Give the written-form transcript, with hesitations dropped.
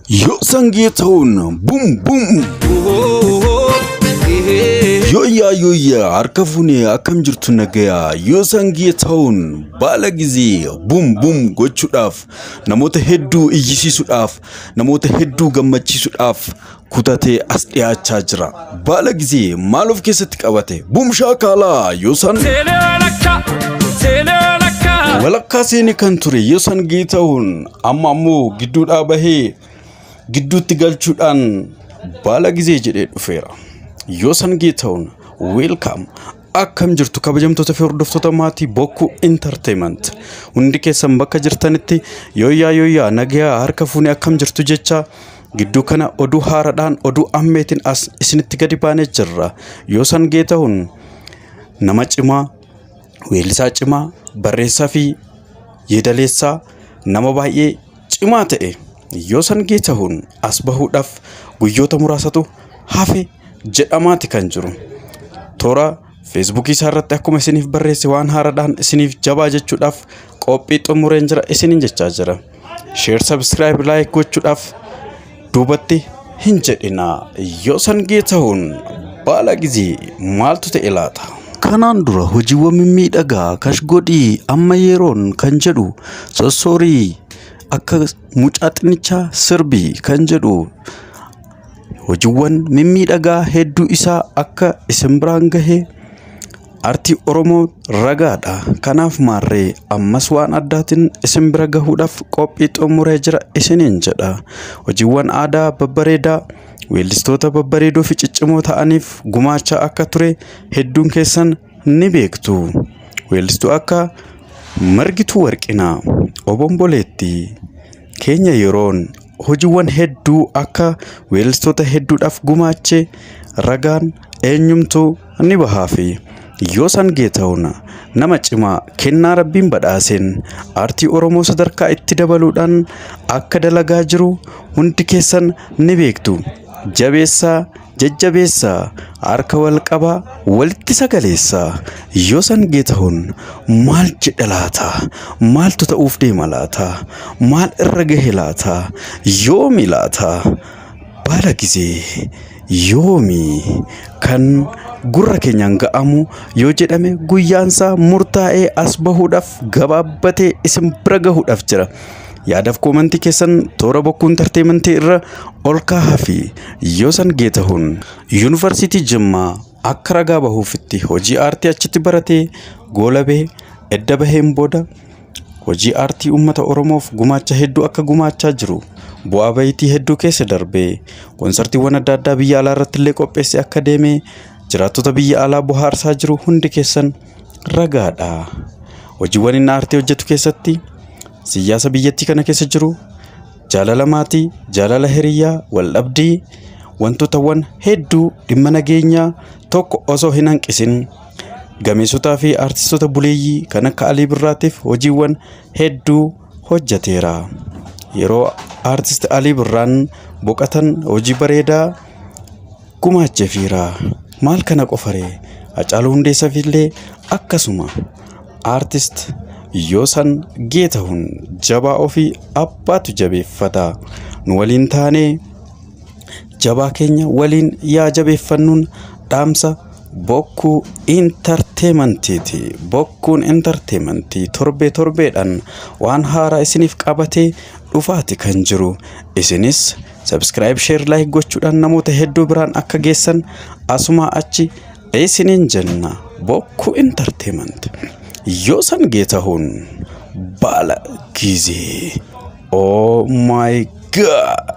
Yoo Geetahuun bum bum. Yooyyaa yooyyaa, harka fuunee, akkam jirtu? Nagayaa? Yoosan Geetahuun baala gizee bum bum gochuudhaaf, namoota hedduu iyyisiisuudhaaf, namoota hedduu gammachiisuudhaaf kutatee as dhiyaachaa jira. Baala gizee maal of keessatti qabate? Bum shaakaalaa Yoosan. Walakkaa seenee kan ture Yoosan Geetahuun amma ammoo gidduudhaa bahee gidduutti galchuudhaan baala gizee jedhee dhufeera. Yoosan Geetahuun, welcome! Akkam jirtu, kabajamtoota fi hordoftoota maatii Bokkuu Entertainment? Hundi keessan bakka jirtanitti yooyyaa yooyyaa, nagayaa, harka fuunee, akkam jirtu jecha, gidduu kana oduu haaraadhaan, oduu ammeetiin as isinitti gadi baanee jirra. Yoosan Geetahuun nama cimaa, weellisaa cimaa, barreessaa fi yeedaleessaa nama baay'ee cimaa ta'e Yoosan Geetahuun as bahuudhaaf guyyoota muraasatu hafe jedhamaati kan jiru. Toora Feesbuukii isaa irratti akkuma isiniif barreesse, waan haaraadhaan isiniif jabaa jechuudhaaf qophii xumureen jira isiniin jechaa jira. Share, subscribe, like gochuudhaaf duubatti hin jedhina. Yoosan Geetahuun baala gizee maaltu ta'e laata? Kanaan dura hojiiwwan mimmiidhagaa kashgodhii amma yeroon kan jedhu, sossoorii akka mucaa xinnichaa sirbii kan jedhu, hojiiwwan mimmiidhagaa hedduu isaa akka isin biraan gahe aartii Oromoo ragaadha. Kanaaf maarree ammas waan addaatiin isin bira gahuudhaaf qophii xumuree jira isiniin jedha. Hojiiwwan aadaa babbareedaa weellistoota babbareedoo fi ciccimoo ta'aniif gumaachaa akka ture hedduun keessan ni beektu. Weellistuu akka Margituu Warqinaa, Obomboleettii, Keenya yeroon hojiiwwan hedduu akka weellistoota hedduudhaaf gumaache ragaan eenyumtuu ni bahaafi. Yoosan Geetahuun nama cimaa kennaa rabbiin badhaaseen aartii Oromoo sadarkaa itti dabaluudhaan akka dalagaa jiru hundi keessan ni beektu. Jabeessaa, jajjabeessaa, harka wal qabaa, walitti sagaleessaa. Yoosan Geetahuun maal jedha laata? Maaltu ta'uuf deema laata? Maal irra gahe laata? Yoomi laata? Baala gizee yoomi kan gurra keenyaan ga'amu yoo jedhame, guyyaansaa murtaa'ee as bahuudhaaf gabaabbatee isin bira gahuudhaaf jira. Yaadaaf koomantii keessan toora Bokkuu Entertainmentii irra ol kaahaa fi Yoosan Geetahuun Yuunivarsiitii Jimmaa akka ragaa bahuufitti hojii aartii achitti baratee goolabee edda baheen booda hojii aartii uummata Oromoof gumaacha hedduu akka gumaachaa jiru, bu'aa bayitii hedduu keessa darbee konsartiiwwan adda addaa biyya alaa irratti illee qopheessee akka deemee jiraattota biyya alaa bohaarsaa jiru hundi keessan ragaadha. Hojiiwwan inni aartii hojjetu keessatti siyaasa biyyattii kana keessa jiru, jaalala maatii, jaalala hiriyyaa, waldhabdii, wantootawwan hedduu, dhimma nageenyaa tokko osoo hin hanqisin gameessotaa fi aartistoota buleeyyii kan akka Alii Birraatiif hojiiwwan hedduu hojjeteera. Yeroo aartist Alii Birraan boqotan hojii bareedaa gumaacheefiira. Maal kana qofaree, Hacaaluu Hundeessaaf illee akkasuma. Aartist Yoosan Geetahuun jabaa ofii abbaatu jabeeffata. Nu waliin taanee jabaa keenya waliin yaa jabeeffannuun dhaamsa Bokkuu Entertainmentiiti. Bokkuun Entertainmentii torbee torbeedhaan waan haaraa isiniif qabatee dhufaati kan jiru. Isinis subscribe, share, like gochuudhaan namoota hedduu biraan akka geessan asuma achi isiniin jenna. Bokkuu Entertainment. Yoosan Geetahuun baala gizee. Oh my God!